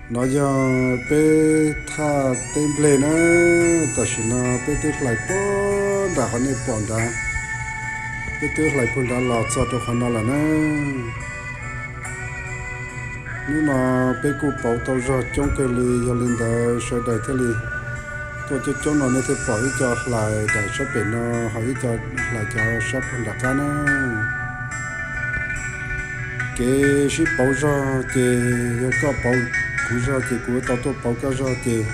No yog peb thaj teb nplej na. Tam sim no peb twb hlais puag nram qhov nej pom nrad, peb twb hlais puag nrad los txog rau qhov no lawm na. Hnub no peb kuj pauv tau zog coob kawg li, yog li ntawd sawv daws thiaj li tuaj coob coob no nej thiaj pom ib co hlais daim sab pem no, ho ib co hlais cov sab puag nram qab na. Kev sib pauv zog ces yog koj pauv kuv zog ces kuv yuav tau tuaj pauv koj zog, ces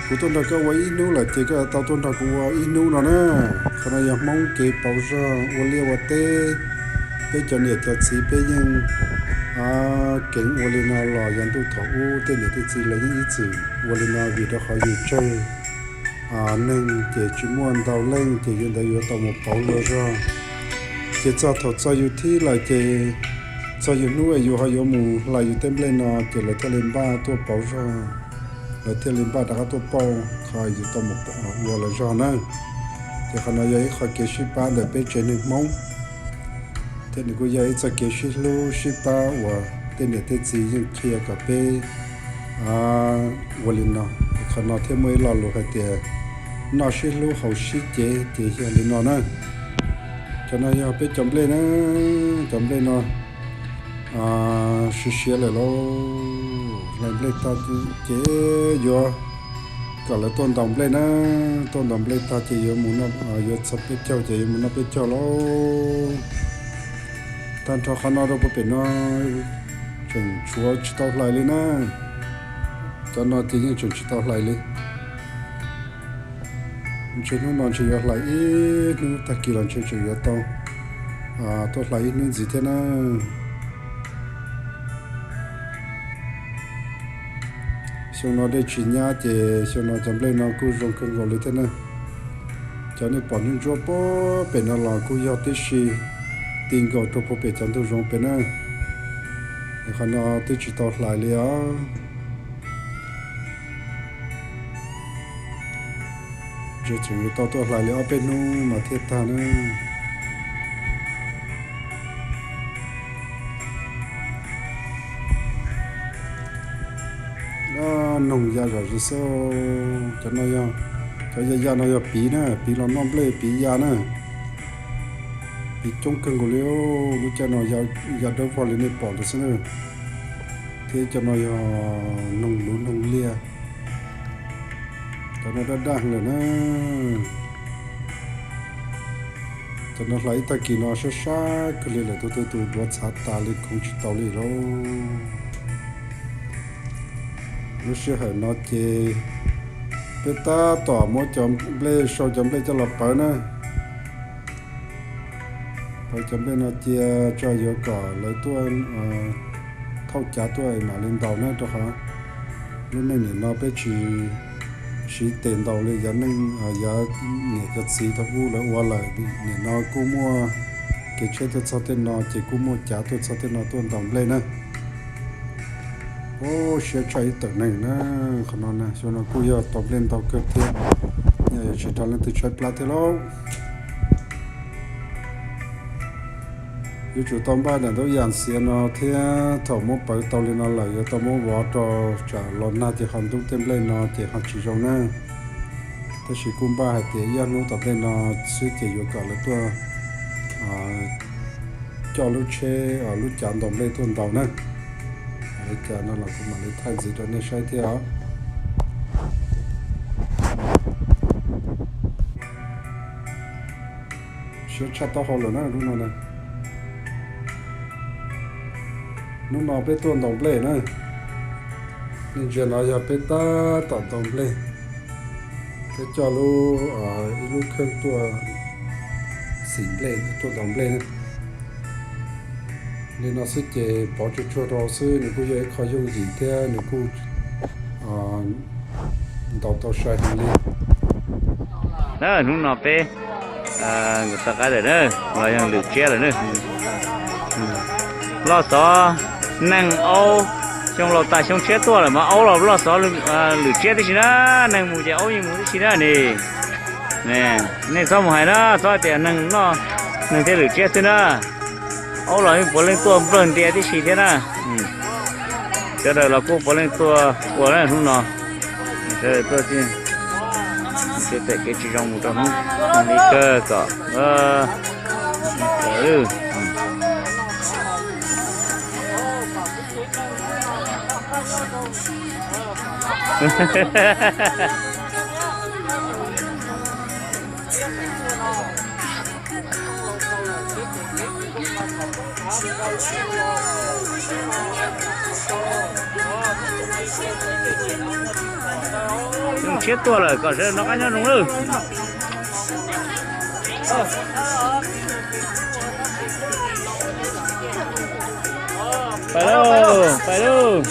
kuv tuaj nrog koj ua ib hnub lawm ces koj yuav tau tuaj nrog kuv ua ib hnub no na. Qhov no yog Hmoob kev pauv zog ua liaj ua teb, peb cov niam cov txiv peb yeej keev ua li no los yav ntuj thaum ub tej niam tej txiv lawv yeej ib txwm ua li no vim rau qhov yus tsawg neeg ces tsis muaj ntau leej ces yog ntawd yuav tau mus pauv luag zog. Ces txog thaum txog yus thib lawm ces txog yus hnub es yus ho yuav mus hlais yus tej nplej no ces lawv thiaj li npaj tuaj pauv zog, lawv thiaj li npaj rov qab tuaj pauj qhov yus tau mus ua lawv zog na. Ces qhov no yog ib qho kev sib pab ntawm peb tsev neeg Hmoob, thiab nws kuj yog ib txoj kev sib hlub sib pab uas tej niam tej txiv yeej qhia kom peb ua li no. Qhov no thiaj muaj ib lo lus hais tias noj sib hlub haus sib cev, ces yog li no na. Cov no yog peb cov nplej na, cov nplej no siav siav lawm lauj. Hlais nplej tag ces yuav kom lawv tuaj ntaus nplej na, tuaj ntaus nplej tag ces yuav mus, yuav txog peb caug ces yuav mus noj peb caug lauj. Tag nrho qhov no rau puag pem no tseem tshuav tsis tau hlais li na. Cov no ces yeej tseem tsis tau hlais li. Ntshe hnub no ntshe yuav hlais ib hnub, tag kis los ntshe tseem yuav tau tuaj hlais ib hnub ntxiv thiab na. Xyoo no dej tsis nyab ces xyoo no cov nplej no kuj zoo kawg nkaus li thiab na. Cov nej pom ntsuab ntsuab puag pem no los kuj yog tib si ti nkaus rau puag pem cov ntug zoov pem na. Es qhov no twb tsis tau hlais li os. Ntshe tseem yuav tau tuaj hlais li ob peb hnub mas thiaj tag na. Noog ya zom zaws xwb. Cov no yog, cov ya ya no yog piv na, piv los noj nplej piv ya na. Piv coob kawg nkaus li. Lub caij no ya dawb vog li nej pom ntawd xwb na. Thiab cov no yog noog luv noog liaj. Cov no daj daj lawm na. Cov no hlais ib tag kis no sab sab kawg li lawm, tus twg tus duav txhav tas li khoov tsis tau li lauj. Lub sij hawm no ces peb tab tom muab cov nplej, sau cov nplej coj los pawv na. Pawv cov nplej no cia tso yuav kom lawv tuaj thauj cav tuaj mam li ntaus na, rau qhov lub neej nim no peb tsis siv tes ntaus li yav neej, yav niam cov txiv thaum ub lawv ua lawm. Nim no kuj muaj kev tsheb tuaj txog tej no ces kuj muaj cav tuaj txog tej no tuaj ntaus nplej na. Ub, siab tshaj ib tawm neeg na. Qhov no na, xyoo no kuj yog tau nplej ntau kawg thiab, nyaj yuav tsis raug leej twg tshaib plab thiab lauj. Yuav tsum tau npaj daim ntaub yas xiav no thiab, thaum muab pawv tau li no lawm yuav tau muab vov rau tsam los nag ces ho ntub tej nplej no ces ho tsis zoo na. Tab sis kuj npaj hais tias ib ob hnub tom ntej no xwb ces yuav kom lawv tuaj coj lub tsheb, lub cav ntaus nplej tuaj ntaus na. Li cas no los kuv mam li thaij ntxiv rau nej saib thiab os. Siab tshaj taub hau lawm na lub no na. Hnub no peb tuaj ntaus nplej na. Nej ntsia no yog peb tab tom ntaus nplej. Peb coj lub, ib lub kheej tuaj xim nplej, tuaj ntaus nplej na. Li no xwb ces pov tsuag tsuag rau xwb, nws kuj yog ib qho yooj yim thiab nws kuj ntaus tau sai heev li. Hnub no peb nkawd tau qaib lawm na, los yog lwm tsiab lawm na. Loj xov neeg aub, xyoo laus tas xyoo tshiab tuaj lawm mas aub los loj xov lwm tsiab tib si na, neeg mus ces aub yeej mus tib si na ni. Nej txhob mus hais na, txhob tias neeg noj, neeg thiaj lwm tsiab xwb na. Aub los yeej puav leej tuaj nplawg ntia tib si thiab na. Sawv daws los kuj puav leej tuaj ua na hnub no. Sawv daws tuaj tij, sawv daws kev tsis zoo mus rau hnub li kawg kom Tshiab tuaj lawm kom sawv daws noj qab nyob zoo lawm. Pais lauj, pais lauj.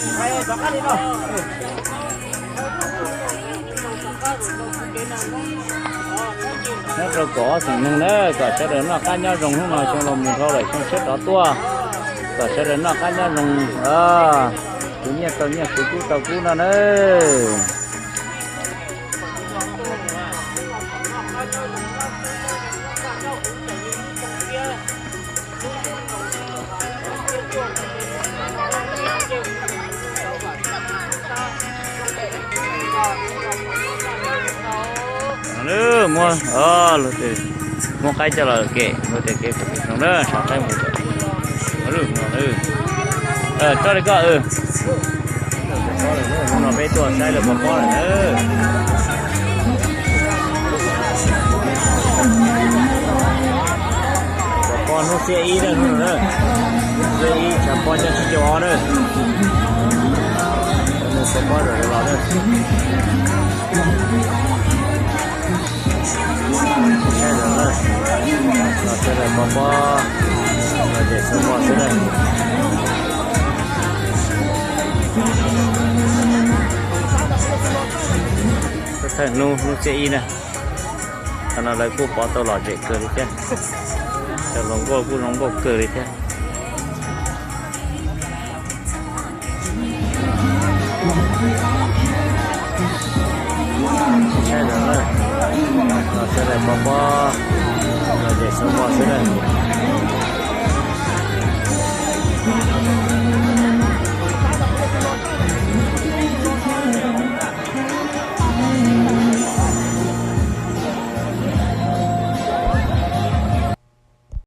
Nyob rau kaum ob xeem neeg na, kom sawv daws noj qab nyob zoo hnub no xyoo los mus dhau lawm xyoo tshiab rov tuaj, kom sawv daws noj qab nyob zoo, tus nyiaj tau nyiaj, tus kub tau kub no na. Muab, luag twg muab qaib coj los kem, luag tias kev pem zoo na, sab qaib mus. Tso li koj. Hnub no peb tuaj saib lawv pov pob lawm na. Pov pob hnub xiab ib na, hnub no na, xiab ib tshav pob coj tsib caug ob na. Pov pob zom zaws los na. Saib zoo na, los sawv daws pov pob, los ces xub poj xwb na. Thawj hnub, hnub xiab ib na, qhov no lawv kuj pov tau lom zem kawg li thiab. Cov hluas nkauj kuj zoo nkauj kawg li thiab. Saib zoo na, los sawv daws pov pob, los ces xub poj xwb na.